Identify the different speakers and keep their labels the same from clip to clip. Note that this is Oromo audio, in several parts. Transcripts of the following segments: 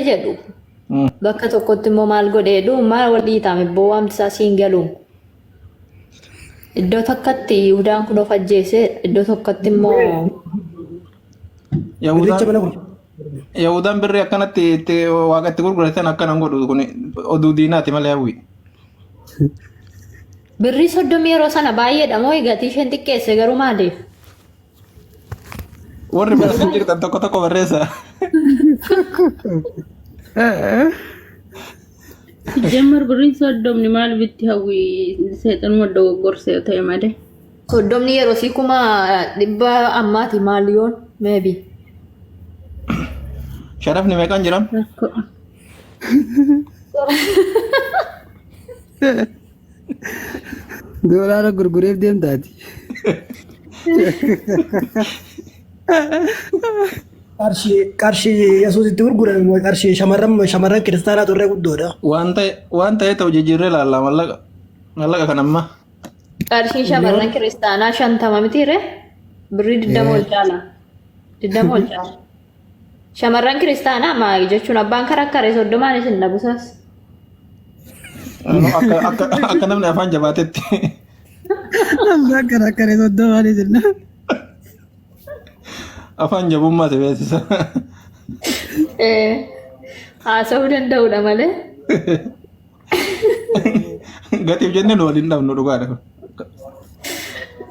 Speaker 1: Jedhu. Bakka tokkotti immoo maal godhe jedhu maal wal dhiitaame boo waamti isaa siin galuun. Iddoo tokkotti Yihudaan kun of ajjeese iddoo tokkotti immoo
Speaker 2: Birricha mana
Speaker 3: Yahudaan
Speaker 2: gurgura.
Speaker 3: Yahudaan birrii akkanatti itti waaqa itti gurguratan akkana hin godhu kun oduu diinaati malee hawwi.
Speaker 1: Birrii 30 yeroo sana baay'eedha moo gatii isheen xiqqeesse garuu maaliif?
Speaker 3: Warri bira sun jirtan tokko tokko barreessa.
Speaker 4: Sijjamar birriin soddomni maal bitti hawwi seexanuma dogoggorse yoo ta'e malee.
Speaker 1: Soddomni yeroo sii 100,000 ammaati maaliyoon maybe.
Speaker 3: Sharafni meeqaan jiram?
Speaker 4: Rakkoo.
Speaker 5: Doolaara gurgureef deemtaati.
Speaker 2: Qarshii qarshii Yesuus itti gurgurame immoo qarshii shamarran shamarran kiristaanaa turre guddoodha.
Speaker 3: Waan ta'e waan ta'e ta'u jijjiirree laalla mallaqa mallaqa kan ammaa.
Speaker 1: Qarshiin shamarran kiristaanaa 50 miti ree? Birrii 20 ol caala. 20 ol caala. Shamarran kiristaanaa maal jechuun abbaan karakkare 30n isin dhabusas.
Speaker 3: Akka akka akka namni afaan jabaatetti.
Speaker 5: Abbaan karakkare 30n isin
Speaker 3: Afaan jabummaa si beeksisa.
Speaker 1: Eh, Haasa'uu danda'uudha malee.
Speaker 3: Gatiif jennee nu waliin dhabnu dhugaadha.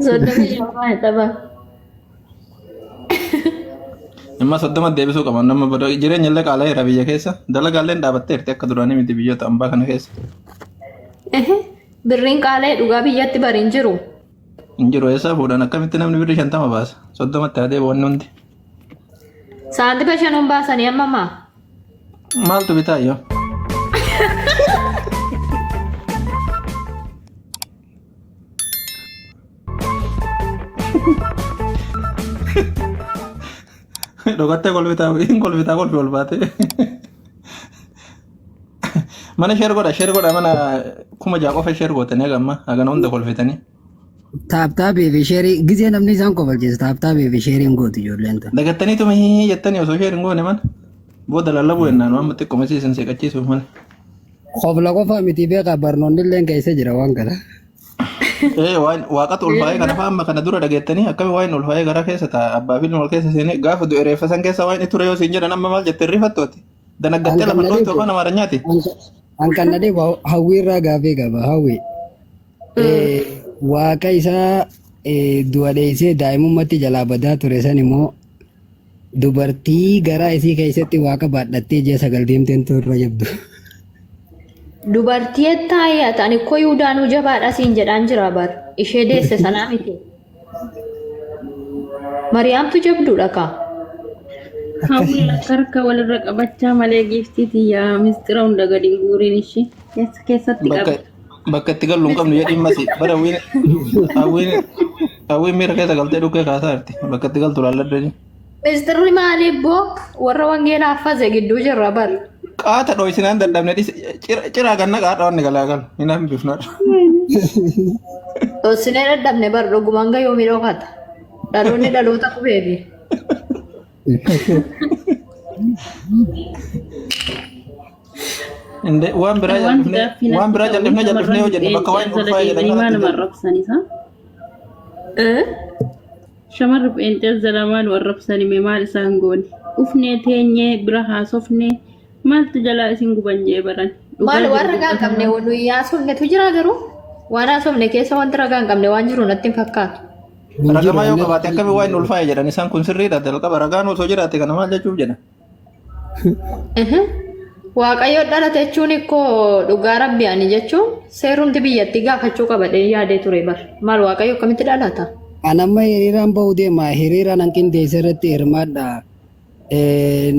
Speaker 1: 35 hin dhaban.
Speaker 3: Amma 30 deebisuu qaban nama bada jireenya illee qaala'eera biyya keessa dalagaallee hin dhaabatteerti akka duraanii miti biyyoota ambaa kana keessa.
Speaker 1: Birriin qaala'e dhugaa biyyatti bari hin jiru.
Speaker 3: Hin jiru eessaa fuudhan akkamitti namni birrii 50 baasa 30tti haa deebi'u wanni hundi.
Speaker 1: Saantima shanuun baasanii amma maa?
Speaker 3: Maaltu bitaa yoo? Dhokattee kolfitaa hin kolfitaa kolfi ol baatee. Mana sheer godha sheer godha mana 6,000 qofa sheer gootanii haga ammaa hagana hunda kolfitanii.
Speaker 5: Taaptaabii fi sheerii gizee namni isaan kofalchiisa taaptaabii fi sheeriin gootu ijoolleen tun.
Speaker 3: Dagattaniituma hii jettanii osoo sheer hin goone mana booda lallabuu jennaan waan xiqqoo isin seeqachiisuuf malee.
Speaker 5: Kofla qofa miti beekaa barnoonni illee keessa jira waan kana.
Speaker 3: Ee waan waaqatu ulfaa'ee kana fa'aa amma kana dura dhageettanii akkami waan ulfaa'ee gara keessa ta'a abbaa fi ilma wal keessa seenee gaafa du'e reeffa san keessa waan inni ture yoo siin jedhan amma maal jette hin rifattu ati danaggattee lafa dhooftu afaan amaaranyaati.
Speaker 5: An kan na dhibu hawwii irraa gaafii qaba hawwii. Waaqa isaa du'a dheessee daa'imummaatti jalaa badaa ture san immoo dubartii garaa isii keessatti waaqa baadhattee ji'a 9 deemteen irra jabdu.
Speaker 1: Dubartii ettaa yaata ani koo Yihudaanuu jabaadha siin jedhaan jira bar ishee deesse sanaa miti. Mariyaamtu jabduudha kaa.
Speaker 4: Hawwi akka harka walirra qabachaa malee giiftii tiyyaa mistira hunda gadi hin guurin ishii keessa keessatti
Speaker 3: Bakka
Speaker 4: qabdi.
Speaker 3: bakka itti gallu hin qabnu jedhiin masi bara hawwiin hawwiin hawwiin miira keessa galtee dhukkee kaasaa jirti bakka itti galtu laalladhu jedhiin.
Speaker 1: Mistirri maali boo warra wangeelaa affaze gidduu jirra bar.
Speaker 3: Qaata dhooysinaan dadhabne dhise ciraa ganna qaadha wanni galaa galu hin hambifnu.
Speaker 1: Dhoosinee dadhabne bar dhugumaan ga yoomii dhokata. Dhaloonni dhaloota qubeeti.
Speaker 3: Inde waan biraa
Speaker 4: Wanti
Speaker 3: jal'ifnee
Speaker 4: gaaffii
Speaker 3: waan
Speaker 4: natti
Speaker 3: biraa
Speaker 4: ta'u
Speaker 3: jal'ifnee jal'ifnee
Speaker 4: shamarran
Speaker 3: yoo jenne bakka waan
Speaker 4: pheenxee jala
Speaker 3: ulfaa'e jedhan
Speaker 4: deemanii maal
Speaker 3: kanatti
Speaker 4: nama arrabsan isaa?
Speaker 1: Eh?
Speaker 4: Shamarri pheenxee jala maal arrabsan hime maal isaan goone? Ufnee teenyee bira haasofnee maaltu jalaa isin guban jee baran. Dhugaa
Speaker 1: Maal waan
Speaker 4: jiru
Speaker 1: ragaa hin qabne
Speaker 4: dubbatan.
Speaker 1: nuyi haasofnetu jira garuu waan haasofne keessa wanti ragaa hin qabne waan jiru natti hin fakkaatu.
Speaker 5: Hin jiru
Speaker 3: Ragamaa yoo
Speaker 5: inni
Speaker 3: qabaate akkami waan ulfaa'e jedhan isaan kun sirriidha jalqaba ragaan osoo jiraate kana maal jechuuf jedhan.
Speaker 1: Waaqayyo dhalate jechuun ikkoo dhugaa rabbi ani jechuun seerumti biyyattii gaafachuu qabadhee yaadee ture bar. Maal Waaqayyo akkamitti dhalata?
Speaker 5: An amma hiriiraan bahu deema hiriiraan hanqin deesse irratti hirmaadha.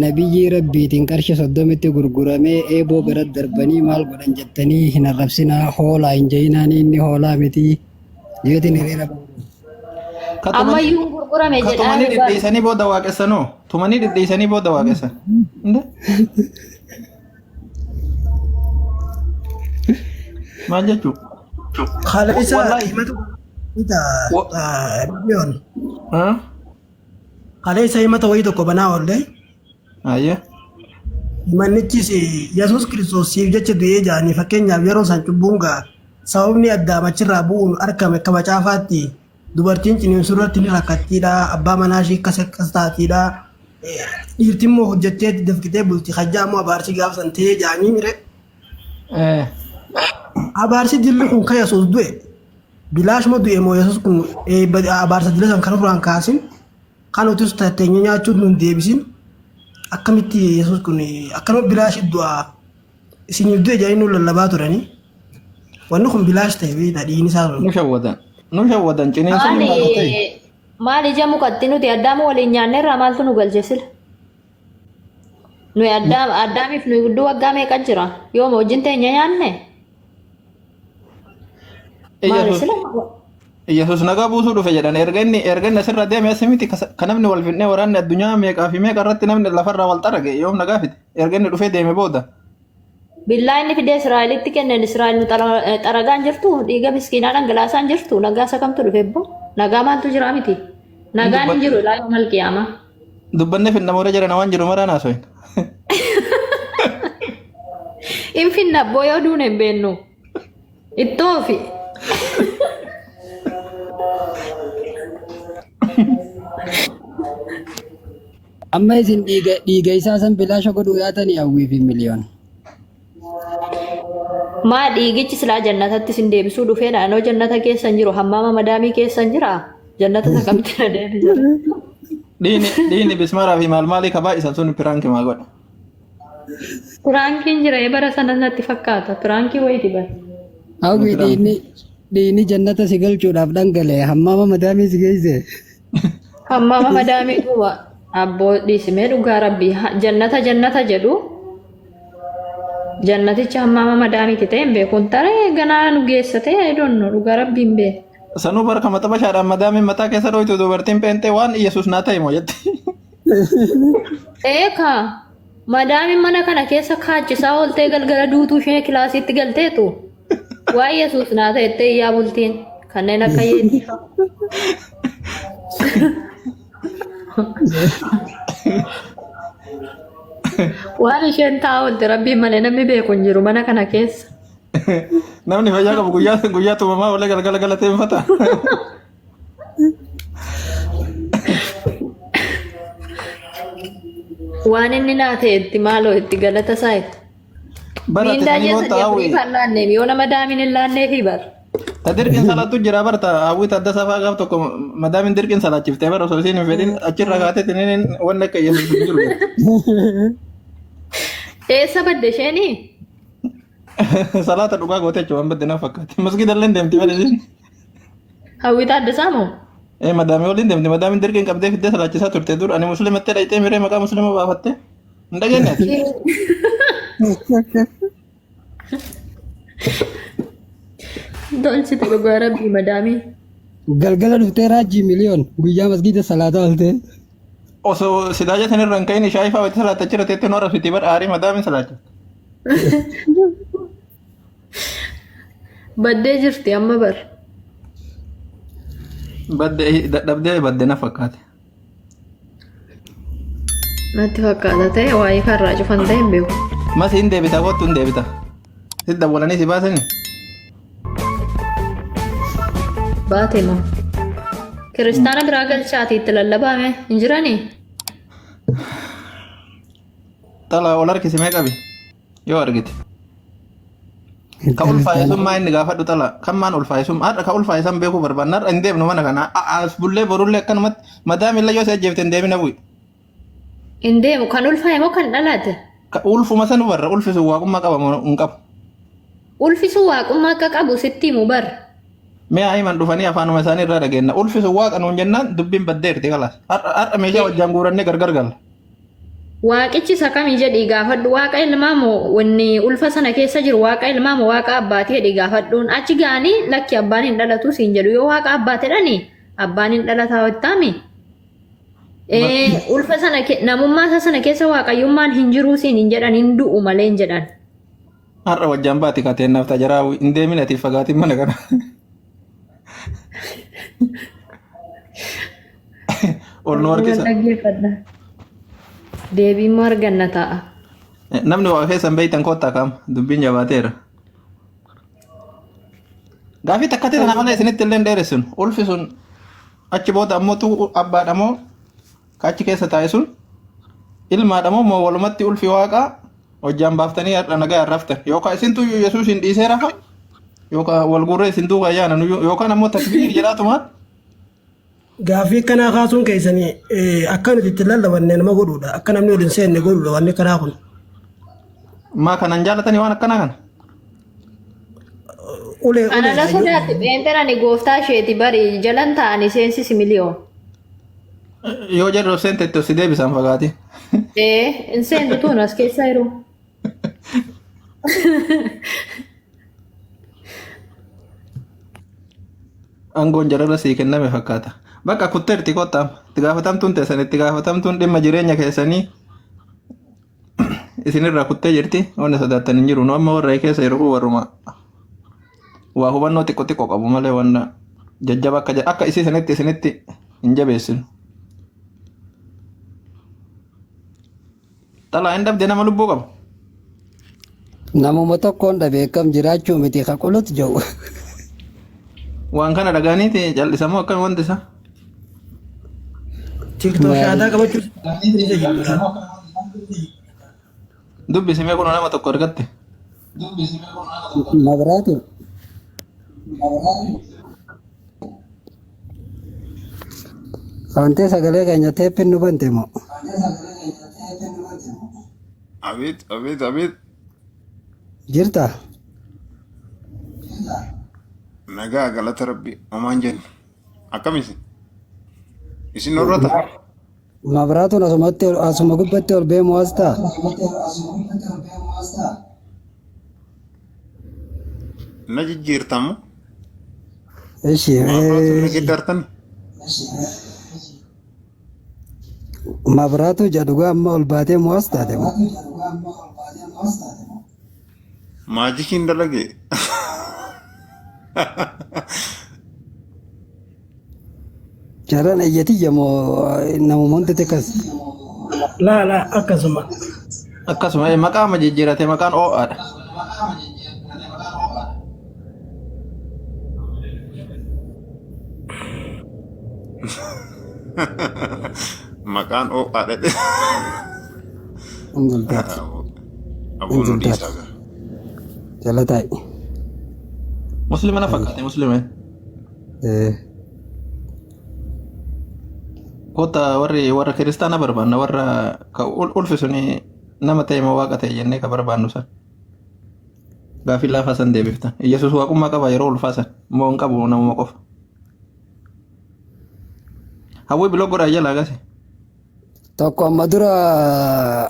Speaker 5: Nabiyyii rabbiitiin qarshii 30tti gurguramee eeboo gara darbanii maal godhan jettanii hin arrabsinaa hoolaa hin ja'inaan inni hoolaa miti jeetiin hiriira bahu.
Speaker 3: Ka tumanii
Speaker 1: Ammayyuu hin gurgurame
Speaker 3: ka
Speaker 1: jedhaa
Speaker 3: tumanii
Speaker 1: bar.
Speaker 3: dhidhiisanii booda waaqessanoo tumanii dhidhiisanii booda waaqessan. Inde maal jechuu?
Speaker 2: Haala isa
Speaker 3: Wallahi
Speaker 2: himatu ita
Speaker 3: wa-
Speaker 2: yoon
Speaker 3: ha?
Speaker 2: haala isa himata wayii tokko banaa oolle
Speaker 3: Ayya.
Speaker 2: Himannichis Yesuus Kiristoos siif jecha du'ee jedhanii fakkeenyaaf yeroo san cubbuun ga'a. Sababni Addaam achirraa bu'uun argame akka macaafaatti dubartiin ciniinsuu irratti ni rakkattiidha. Abbaa manaa ishii akkas akkas taatiidha. Dhiirti immoo hojjettee dafqitee bulti. Hajjaa immoo abaarsi gaafa san ta'ee jedhanii mire. Abaarsi dilli kun kan Yesuus du'e bilaashuma du'e moo Yesuus kun abaarsa dila san kan ofirraan kaasin kan utus teenyee nyaachuun nun deebisin akkamitti Yesuus kun akkanuma bilaashi du'a isiniif du'e jedhanii nu lallabaa turanii wanni kun bilaash ta'e beektaa dhiigni isaa sun.
Speaker 3: Nu shawwadan. Nu shawwadan ciniinsuun hin
Speaker 1: Maali
Speaker 3: ta'e.
Speaker 1: maali ija mukatti nuti addaama waliin nyaanne irraa maaltu nu galche sila? Nuyi addaam addaamiif nuyi gidduu waggaa meeqa jira? Yooma wajjin teenya nyaanne? Maali sila?
Speaker 3: Yesuus nagaa buusuu dhufe jedhan erga inni asirra deeme asi miti ka namni wal fidnee waraanni addunyaa meeqaa fi meeqa irratti namni lafarraa wal xarage yoom nagaa fide erga inni dhufee deeme booda.
Speaker 1: Billaa inni fidee Israa'elitti kenneen Israa'el nu xaragaan jirtu dhiiga miskiinaa dhangalaasaan jirtu nagaa isa kamtu dhufe ebbo nagaa maaltu jira miti nagaan hin jiru ilaa yoomal qiyaamaa.
Speaker 3: Dubbanne finna moora jedhan waan jiru maraan haasoin.
Speaker 1: Hin finna abboo yoo duune hin beennu. Ittoo fi.
Speaker 5: Amma isin dhiiga isaa san bilaasha godhuu yaatanii hawwii fi miliyoon.
Speaker 1: Maa dhiigichi silaa jannatatti isin deebisuu dhufeedha. Anoo jannata keessa hin jiru. Hammaama madaamii keessa hin jira. Jannata isa kamitti na deebisa?
Speaker 3: Dhiini bismaaraa fi maal maalii kabaa isan sun piraanki maa godha.
Speaker 1: Piraankiin jira bara sana natti fakkaata. Piraankii wayiiti bara.
Speaker 5: Hawwii dhiini jannata si galchuudhaaf dhangala'e hammaama madaamii si geesse.
Speaker 1: Hammaama madaamii duuba abboo dhiisimee dhugaa rabbii jannata jannata jedhu jannaticha hammaama madaamiiti ta'e hin beeku. Taree ganaa nu geessa ta'e I don't know dhugaa rabbii hin beeku.
Speaker 3: Sanuu bara kama xabashaadhaan madaamiin mataa keessa dhoytu dubartiin pheenxee waan Iyesuus naa ta'e moo jetti.
Speaker 1: Eekaa madaamiin mana kana keessa kaachisaa ooltee galgala duutuu ishee kilaasiitti galteetu waan Yesuus naa ta'e ittee iyyaa bultiin kanneen akka yeetii fa'a. Waan isheen taa'aa oolte rabbiin malee namni beeku hin jiru mana kana keessa.
Speaker 3: Namni fayyaa qabu guyyaa guyyaa tumamaa olee galgala galateeffata.
Speaker 1: Waan inni naa ta'e itti maaloo itti galata isaa itti.
Speaker 3: Bara
Speaker 1: Miindaa
Speaker 3: ta'anii
Speaker 1: ji'a
Speaker 3: booda
Speaker 1: sadii afurii
Speaker 3: hawwi.
Speaker 1: kan laanneef yoo nama daamiin hin laanneefi bar.
Speaker 3: Ta dirqiin salaattu jira barta hawwi tadda safaa gaaf tokko madaamiin dirqiin salaachiftee bara osoo isiin hin fedhin achirra kaatee tiniin wanni akka Yesuus hin jiru.
Speaker 1: Eessa badde isheenii?
Speaker 3: Salaata dhugaa gootee jechuun waan badde na fakkaate. Masgiida illee deemti malee isiin.
Speaker 1: Hawwii Taaddasaa moo?
Speaker 3: Ee madaamii waliin deemti madaamiin dirqiin qabdee fiddee salaachisaa turte dur ani musliimattee dhayxee miree maqaa musliima baafatte. Hin dhageenye ati.
Speaker 1: Tolchite dhugaa rabbii madaamii.
Speaker 5: Galgala dhuftee raajii miliyoon guyyaa masgiida salaataa ooltee.
Speaker 3: Osoo silaa jetan irra hin ka'in shaayii fa'aa wajji salaatta jira teettee nu arrabsiti bar aarii madaamiin salaachifte.
Speaker 1: Baddee jirti amma bar.
Speaker 3: Badde dadhabdee badde na fakkaate.
Speaker 1: Natti fakkaata ta'e waa'ee karraa cufan ta'e hin beeku.
Speaker 3: Masi hin deebita kottu hin deebita. Si dawwalanii si baasani.
Speaker 1: Baate moo? Kiristaana biraa galchaati itti lallabaame hin jiranii?
Speaker 3: Xalaa ol harkisi mee qabi yoo argite. Ka ulfaa'e sun maa inni gaafadhu xalaa kan maan ulfaa'e sun har'a ka ulfaa'e san beekuu barbaanna har'a hin deemnu mana kana as bullee borullee akkanumatti madaamillee yoo si ajjeefte hin deemina bu'i.
Speaker 1: Hin deemu kan ulfaa'e moo kan dhalate?
Speaker 3: Ka ulfuma sanu barra ulfi sun waaqummaa qaba moo hin qabu.
Speaker 1: Ulfi sun waaqummaa akka qabu sitti himu bar.
Speaker 3: Mee haa himan dhufanii afaanuma isaanii irraa dhageenna. Ulfi sun waaqa nuun jennaan dubbiin baddeerti kalaas. Har'a meeshaa wajjaan guurannee gargar galla.
Speaker 1: Waaqichi isa kamii jedhii gaafadhu waaqa ilmaa moo wanni ulfa sana keessa jiru waaqa ilmaa moo waaqa abbaatii jedhii gaafadhuun achi ga'anii lakki abbaan hin dhalatu siin jedhu yoo waaqa abbaa jedhani abbaan hin dhalataa wattaami. Ulfa sana namummaa isaa sana keessa waaqayyummaan hin jiruu siin hin jedhan hin du'u malee hin jedhan.
Speaker 3: Har'a wajjaan baati kateen naaf tajaraa hin deemin ati fagaatiin mana kana. Ol nu harkisa.
Speaker 1: Dhaggeeffadha. Deebii immoo arganna ta'a.
Speaker 3: Namni waa keessan beeytan koottaa kaam dubbiin jabaateera. Gaafii takka ta'e kana malee isinitti illee hin dheeressun. Ulfi sun achi booda ammoo tu abbaadha moo ka achi keessa taa'e sun ilmaadha moo moo walumatti ulfi waaqaa hojjaan baaftanii har'a nagaa har'aftan yookaan isintu iyyuu Yesuus hin dhiisee rafa yookaan wal guurree isin duukaa yaanan yookaan ammoo takbiir jedhaatumaan
Speaker 2: Gaaffii akkanaa kaasuun keessanii akka nuti itti lallabanne nama godhuudha. Akka namni ol hin seenne godhuudha wanni akkanaa kun.
Speaker 3: Maa kanan jaalatanii waan akkanaa kana?
Speaker 2: Ulee
Speaker 1: Ana
Speaker 2: ulee
Speaker 1: na sodaatti pheenxeen ani gooftaa isheeti bari jalan ta'anii seensisi miliyoon.
Speaker 3: Yoo jarri of seente itti of si deebisan fagaati.
Speaker 1: Ee hin seentu tuun as keessa jiru.
Speaker 3: Aangoon jararra sii kenname fakkaata. Bakka kutteerti kottaa itti gaafatamtuun teessan itti gaafatamtuun dhimma jireenya keessanii isinirraa kuttee jirti wanni sodaattan hin jiru. Nu amma warra keessa jiru kun warruma waa hubannoo xiqqoo xiqqoo qabu malee wanna jajjaba akka akka isii sanitti isinitti hin jabeessinu. Xalaa hin dhabde nama lubbuu qabu.
Speaker 5: Namuma tokkoon dhabe akkam jiraachuu miti ka qulut jedhu.
Speaker 3: Waan kana dhagaaniiti callisamoo akkam wanti isaa?
Speaker 2: TikTok shaataa qabachuu isa jibbira.
Speaker 3: Dubbisi mee kun nama tokko argatte.
Speaker 5: Mabraatu. Wantee sagalee keenya teeppiin nu bante moo?
Speaker 6: Abeet, abeet, abeet.
Speaker 5: Jirta?
Speaker 6: Nagaa galata rabbi homaan jennu. Akkam isin? Isin horrata?
Speaker 5: Mabraatuun asumatti asuma gubbatti ol beemu as ta'a.
Speaker 6: Na jijjiirtamu?
Speaker 5: Ishi
Speaker 6: Mabraatuun na geeddartan?
Speaker 5: Mabraatu jedhu amma ol baatee moo as taate moo?
Speaker 6: Maajikiin dalage.
Speaker 5: Jaran eyyatiyya moo namuma hundi akkas?
Speaker 2: Laa laa akkasuma.
Speaker 3: Akkasuma maqaa amma jijjiirate maqaan oo'aadha.
Speaker 6: Maqaan oo'aadha.
Speaker 5: Hin dultaati.
Speaker 6: Aboo nu
Speaker 5: Hin
Speaker 6: dhiisaa gaa.
Speaker 5: Jala taa'i.
Speaker 3: Muslima na fakkaate muslima. Kottaa warri warra kiristaana barbaanna warra ka ulfi suni nama ta'e moo waaqa ta'e jennee ka barbaannu san. Gaafii laafaa san deebiftan. Yesuus waaqummaa qaba yeroo ulfaa san moo hin qabu namuma qofa. Hawwii biloo godhaa jala agase.
Speaker 5: Tokko amma dura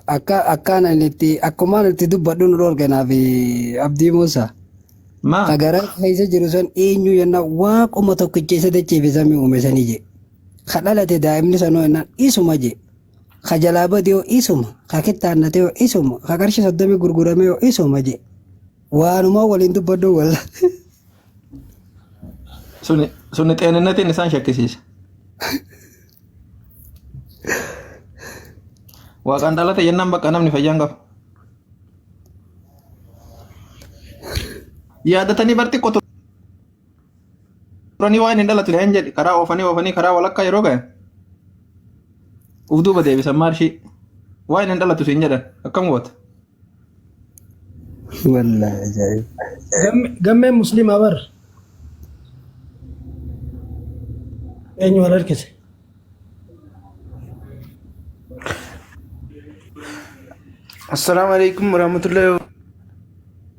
Speaker 5: akka akkaan ani itti akkumaan itti dubbadhu nu dhorke naaf Abdii Muusaa.
Speaker 3: Maa?
Speaker 5: Ka garaa keessa jiru san eenyu jennaan waaquma tokkicha isa dacheef samii uume sanii je. Ka dhalate daa'imni sanoo jennaan isuma je. Ka jalaa bade hoo isuma. Ka kittaannate hoo isuma. Ka qarshii soddomii gurgurame hoo isuma je. Waanuma waliin dubbadhu walla.
Speaker 3: Suni suni xeeninnatiin isaan shakkisiisa. Waaqaan dhalate jennaan bakka namni fayyaan qabu. Yaadatanii bar xiqqoo turanii waan hin dhalatu hin jedhi karaa oofanii oofanii karaa walakkaa yeroo gahan uf duuba deebisan maarshii waan hin dhalatu siin jedhan akkam goota.
Speaker 5: Wallaahi ajaa'iba.
Speaker 2: Gammeen musliimaa bar. Eenyu wal harkise?
Speaker 7: Assalamu alaikum warahmatullahi.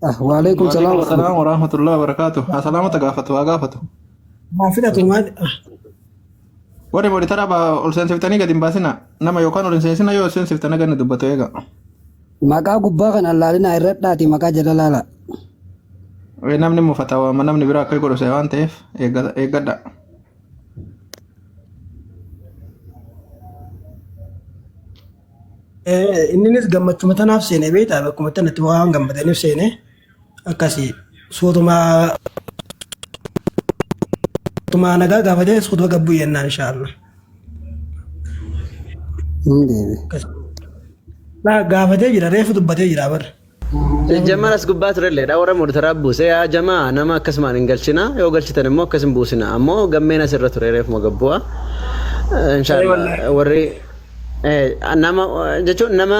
Speaker 5: Ah, waalaikum salaam.
Speaker 3: Waalaikum salaam wa rahmatullahi wa barakaatuh. Haa salaamata gaafatu haa gaafatu.
Speaker 2: Haa fidhatu maal?
Speaker 3: Warri moditara baa ol seensiftanii gadi hin baasina. Nama yookaan ol hin seensina yoo ol seensiftan haga inni dubbatu eega.
Speaker 5: Maqaa gubbaa kana laalinaa irra dhaati maqaa jala laala.
Speaker 3: Namni mufata waama namni biraa akka godhu waan ta'eef eeggadha.
Speaker 2: Inninis gammachuma tanaaf seene beektaa bakkuma tanatti waan gammadaniif seene akkasii suutuma suutuma nagaa gaafatee suutuma gabbuu jennaan inshaallah.
Speaker 5: Hin deebi.
Speaker 2: Akkasii. Laa gaafatee jira reefu dubbatee jira bara.
Speaker 8: Jammaan as gubbaa turelleedha warra moderator buuse yaa jamaa nama akkasumaan hin galchina yoo galchitan immoo akkas hin buusina ammoo gammeen asirra ture reefuma gabbu'a. Inshaallah warri nama jechuun nama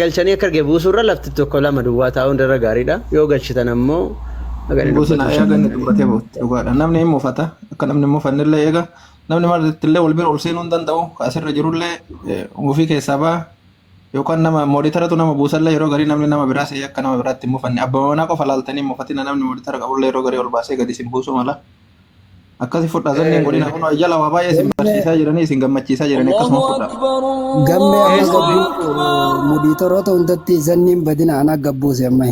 Speaker 8: galchanii akka arge buusurra lafti tokko lama duwwaa taa'uun irra gaariidha yoo galchitan ammoo
Speaker 3: Hin buusina eega inni dubbatee booda dhugaadha. Namni hin mufata akka namni hin mufannellee eega namni maalitti illee wal bira ol seenuu hin danda'u asirra jirullee ofii keessaa ba'a. Yookaan nama mooditaratu nama buusallee yeroo garii namni nama biraa se'ee akka nama biraatti hin mufanne abbaa manaa qofa laaltanii hin mufatina namni mooditara qabullee yeroo garii ol baasee gadi isin buusuu mala. Akkasi fudhaa zanni hin godhina kun jala waa baay'ee isin barsiisaa jiranii isin gammachiisaa jiranii akkasuma fudhaa.
Speaker 5: Gammee amma gabbuu muditoroota hundatti zanniin badina ana gabbuuse amma.